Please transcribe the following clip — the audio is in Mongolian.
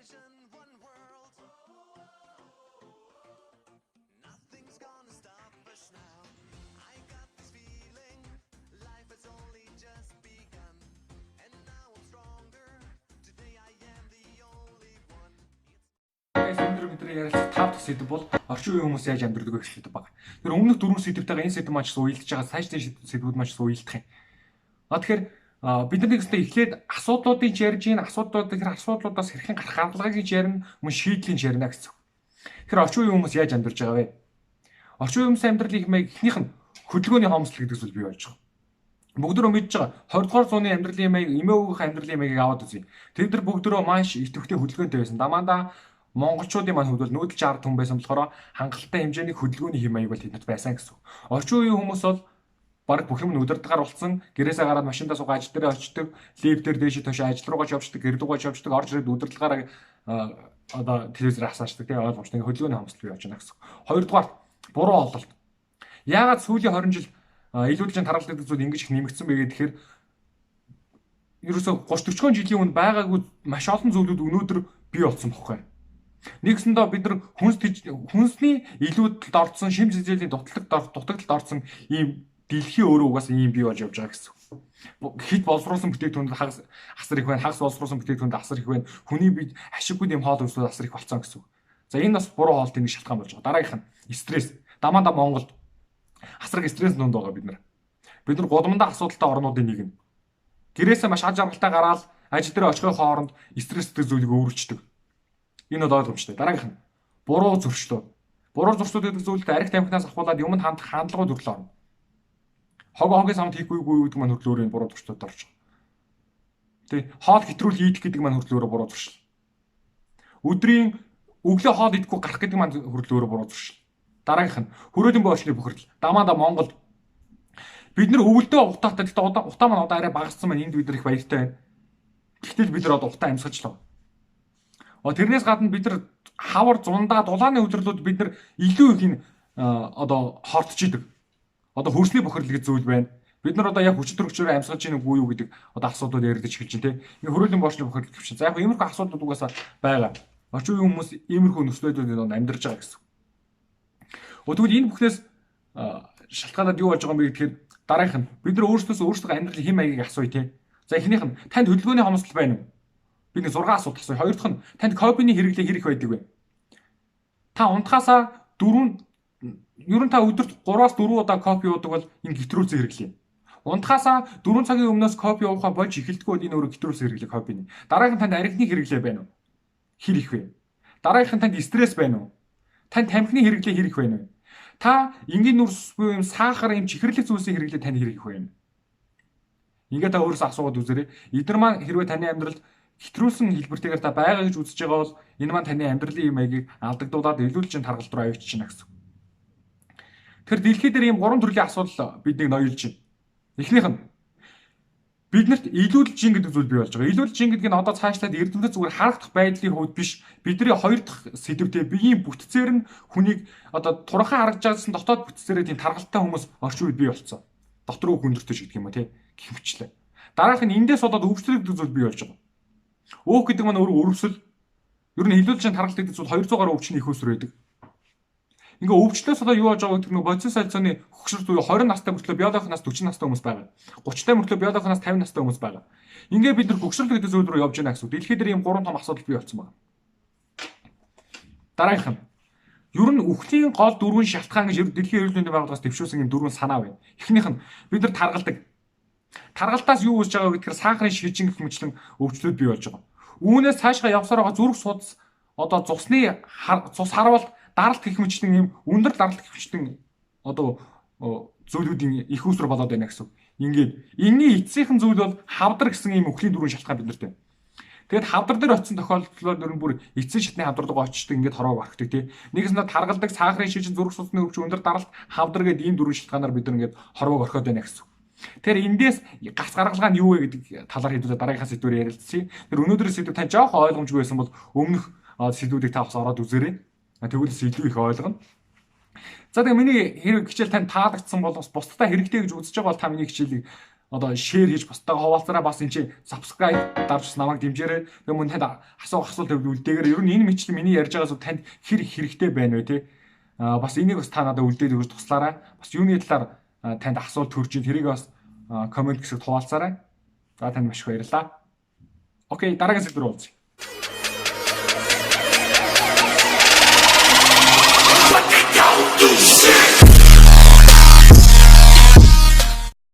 vision, one world. Nothing's gonna stop us now. I got this feeling, life has only just begun. And now I'm stronger. Today I am the only one. It's Өнөөдөр бидний ярилцах тав дахь сэдэв бол орчин үеийн хүмүүс яаж амьдрдаг вэ гэх сэдэв байна. Тэр өмнөх дөрвөн сэдэвтэйгээ энэ сэдэв маань ч уялдж байгаа, цаашдын сэдвүүд маань ч уялдах юм. Тэгэхээр бид нар нэгсдээ эхлээд асуудлуудыг ч ярьж гин, асуудлуудыг тэр асуудлуудаас хэрхэн гарах аргаыг ч ярина, мөн шийдлийн ч ярина гэсэн. Тэгэхээр орчин үеийн хүмүүс яаж амьдарч байгаа вэ? Орчин үеийн хүмүүсийн амьдралын их маяг эхнийх нь хөдөлгөөний хомсдол гэдэг зүйл бий болж байгаа. Бүгдөө мэдж байгаа 20 дугаар зууны амьдралын маяг, эмээ өвгөх амьдралын маягийг аваад үзье. Тэд нар бүгдөө маш идэвхтэй хөдөлгөөнтэй байсан. Дамаандаа монголчуудын маань хувьд бол нүүдэлч ард түмэн байсан болохоор хангалттай хэмжээний хөдөлгөөний хэм маяг бол тэднэрт байсан гэсэн. Орчин үеийн хүмүүс бол бараг бүх юм нь удирдлагаар болсон. Гэрээсээ гараад машиндаа суугаа ажил дээрээ очдог, лифтээр дээш тоош ажил руугаа ч явждаг, гэр рүүгээ ч явждаг, орж ирээд удирдлагаараа одоо телевизээр асаачдаг, тийм ойлгомжтой. Хөдөлгөөний хомсдол бий болж байна гэсэн. Хоёрдугаар буруу ололт. Яагаад сүүлийн 20 жил илүүдлийн таргалт гэдэг зүйл ингэж их нэмэгдсэн бэ гэхээр ерөөсө 30 40 жилийн өмнө байгаагүй маш олон зүйлүүд өнөөдөр бий болсон бохоггүй. Нэгсэндээ бид нар хүнсний илүүдэлд орцсон, шим зэзэлийн дутагдалд орцсон ийм дэлхий өөрөө угаасаа ийм бий болж явж байгаа гэсэн. Хит боловсруулсан бүтээгдэхүүнд хагас асар их байна, хагас боловсруулсан бүтээгдэхүүнд асар их байна. Хүний бид ашиггүй юм хоол хүнсүүд асар их болсон гэсэн. За энэ бас буруу хоолтын нэг шалтгаан болж байгаа. Дараагийнх нь стресс. Дамаанда Монголд асраг стресс дунд байгаа бид нар. Бид нар гудамдаа асуудалтай орнуудын нэг нь. Гэрээсээ маш аж аргалтай гараал ажил дээр очихын хооронд стресстэй зүйлийг өөрчилдөг. Энэ бол ойлгомжтой. Дараагийнх нь буруу зөрчлөө. Буруу зөрчлөө гэдэг зүйлд арх тамхинаас ахуулаад юмд хандах хандлагууд хүртэл орно. Хог хогийн самд хийхгүй гэдэг маань хүртэл өөрөө энэ буруу зөрчлөлд орж байгаа. Тэ хоол хэтрүүл ийдэх гэдэг маань хүртэл өөрөө буруу зуршил. Өдрийн өглөө хоол идэхгүй гарах гэдэг маань хүртэл өөрөө буруу зуршил. Дараагийнх нь хөрөөлийн боорчны бохирдол. Дамаанда Монголд бид нар өвөлдөө утаатай. Гэхдээ одоо утаа маань одоо арай багассан байна. Энд бид нар их баяртай байна. Гэхдээ бид нар одоо утаа амьсгаж л байгаа. Тэрнээс гадна бид нар хавар зундаа дулааны өдөрлүүд бид нар илүү их энэ одоо хортч идэг. Одоо хөрсний бохирдол гэж зүйл байна. Бид нар одоо яг хүчин төрөгчөөр амьсгаж гин үгүй юу гэдэг одоо асуудлууд яригдаж эхэлж байна те. Ингээ хөрөөлийн боорчны бохирдол гэвч. За яг иймэрхүү асуудлууд угаасаа байгаа. Орчин үеийн хүмүүс иймэрхүү нөхцөл байдлууд амьдарч байгаа гэсэн. Тэгвэл энэ бүхнээс шалтгаалаад юу болж байгаа юм бэ гэхээр дараагийнх нь бид нар өөрсдөөс өөрсдөө амьдралын хэм маягийг асууя те. За эхнийх нь танд хөдөлгөөний хомсдол байна уу? Би нэг 6 асуулт асууя. Хоёр дахь нь танд кофений хэрэглээ хэрэг байдаг вэ? Та унтахаасаа 4 ер нь та өдөрт 3-аас 4 удаа кофе уудаг бол энэ гитрүүлсэн хэрэглээ. Унтахаасаа 4 цагийн өмнөөс кофе уухаа болж эхэлдэггүй бол энэ өөрөө гитрүүлсэн хэрэглээ кофений. Дараагийнх нь танд архины хэрэглээ байна уу? Хэр их вэ? Дараагийнх нь танд стресс байна уу? Танд тамхины хэрэглээ хэр их байна вэ? Та энгийн нүрс буюу юм сахар юм чихэрлэг зүйлсийн хэрэглээ танд хэр их вэ? Ингээд та өөрөөсөө асуугаад үзээрэй. Эдгээр маань хэрвээ таны амьдралд хэтрүүлсэн хэлбэртэйгээр та байгаа гэж үзэж байгаа бол энэ маань таны амьдралын юм маягийг алдагдуулаад илүүлж таргалт руу авчиж байна гэсэн. Тэгэхээр дэлхий дээр ийм гурван төрлийн асуудал биднийг ноёлж байна. Эхнийх нь биднэрт илүүлж жин гэдэг зүйл бий болж байгаа. Илүүлж жин гэдэг нь одоо цаашлаад эрдэмтэд зүгээр харагдах байдлын хувьд биш. Бидний хоёр дахь сэдвтэй биеийн бүтцээр нь хүнийг одоо туранхай харагдаж байгаас дотоод бүтцээрээ тийм таргалтай хүмүүс орчин үед бий болцсон. Дотор хүндэртэй ч гэдэг юм уу те. Гэх мэтлээ. Дараах нь эндээс болоод өвчлөл гэдэг зүйл бий болж байгаа. Өөх гэдэг маань өөрөө өрөвсөл. Ер нь илүүлж жин таргалт гэдэг зүйл 200 гаруй өвчний их усрэ байдаг. Ингээ өвчлөөс одоо юу болж байгаа гэдэг нь бодис солилцооны хөгшөрт буюу 20 настай мөртлөө биологийн нас 40 настай хүмүүс байгаа. 30 тай мөртлөө биологийн нас 50 настай хүмүүс байгаа. Ингээ бид нар хөгшрөл гэдэг зүйл рүү явж байна гэсэн үг. Дэлхийд дээр ийм гурван том асуудал бий болсон байна. Дараагийнх нь ер нь үхлийн гол дөрвөн шалтгаан гэж дэлхийн эрүүл мэндийн байгууллагаас дэвшүүлсэн ийм дөрвөн санаа байна. Эхнийх нь бид нар таргалдаг. Таргалтаас юу үүсэж байгаа гэхээр сахарын шижин гэх мэтлэн өвчлүүд бий болж байгаа. Үүнээс цаашгаа явсаар байгаа зүрх судас одоо цусны цус харуулт даралт гэх мэтлэн ийм өндөр даралт гэх мэтлэн одоо зүйлүүдийн их усрэ болоод байна гэсэн. Ингээд энэний эцсийнхэн зүйл бол хавдар гэсэн ийм үхлийн дөрвөн шалтгаан бид нарт байна. Тэгээд хавдар дээр очисон тохиолдлоор нэр нь бүр эцсийн шатны хавдар руу очдог ингээд хороог орхидог тий. Нэгээс нь таргалдаг сахарын шижин зүрх судасны өвчин өндөр даралт хавдар гэдэг ийм дөрвөн шалтгаанаар бид нар ингээд хороог орхиод байна гэсэн. Тэгэхээр эндээс гац гаргалгаа нь юу вэ гэдэг талаар хэдүүлээ дараагийнхаа сэдвээр ярилцъя. Тэр өнөөдрийн сэдв тань жоохон ойлгомжгүй байсан бол өмнөх сэдвүүдийг та бас ороод үзээрэй. Тэгвэл илүү их ойлгоно. За тэгээ миний хэрэг хичээл танд таалагдсан бол бас бусдад хэрэгтэй гэж үзэж байгаа бол та миний хичээлийг одоо share хийж бусдаа хуваалцаарай. Бас энэ чинь subscribe дарж намайг дэмжээрэй. Тэгээ мөн танд асуух асуулт тавьд үлдээгээрэй. Ер нь энэ мэтлэн миний ярьж байгаа зүйл танд хэр хэрэгтэй байна вэ те? Бас энийг бас та надад үлдээд өгч туслаарай. Бас юуны талаар танд асуулт төрж ийн, тэрийг бас comment хэсэгт хуваалцаарай. За, танд маш их баярлалаа. Okay, дараагийн сэдвээр уулзъя.